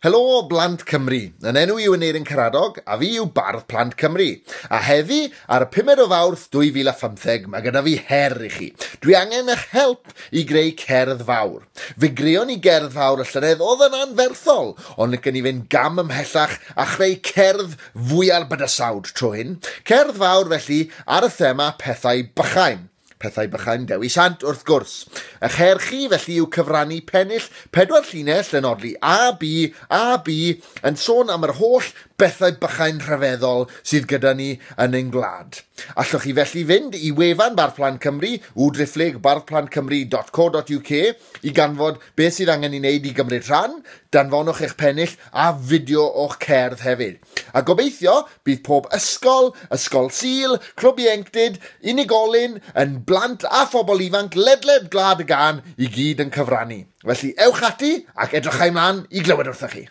Helo Blant Cymru, yn enw i yw Aneurin Karadog a fi yw Bardd Plant Cymru. A heddi, ar y 5 o Fawrth 2015, mae gyda fi her i chi. Dwi angen eich help i greu cerdd fawr. Fe greuon ni gerdd fawr y llynedd oedd yn anferthol, ond licen ni fynd gam ymhellach a chreu cerdd fwya'r bydysawd tro hyn. Cerdd fawr felly ar y thema pethau bychain. Pethau bychain Dewi Sant, wrth gwrs. Eich her chi felly yw cyfrannu pennill 4 llinell yn odli A, B, A, B yn sôn am yr holl bethau bychain rhyfeddol sydd gyda ni yn ein gwlad. Allwch chi felly fynd i wefan Bardd Plant Cymru, www.barddplantcymru.co.uk i ganfod beth sydd angen ei wneud i gymryd rhan, danfonwch eich pennill a fideo o'ch cerdd hefyd. A gobeithio bydd pob ysgol, ysgol Sul, clwb ieuenctid, unigolyn, yn blant a phobl ifanc ledled Gwlad y Gân i gyd yn cyfrannu. Felly ewch ati ac edrychai mlaen i glywed wrthych chi.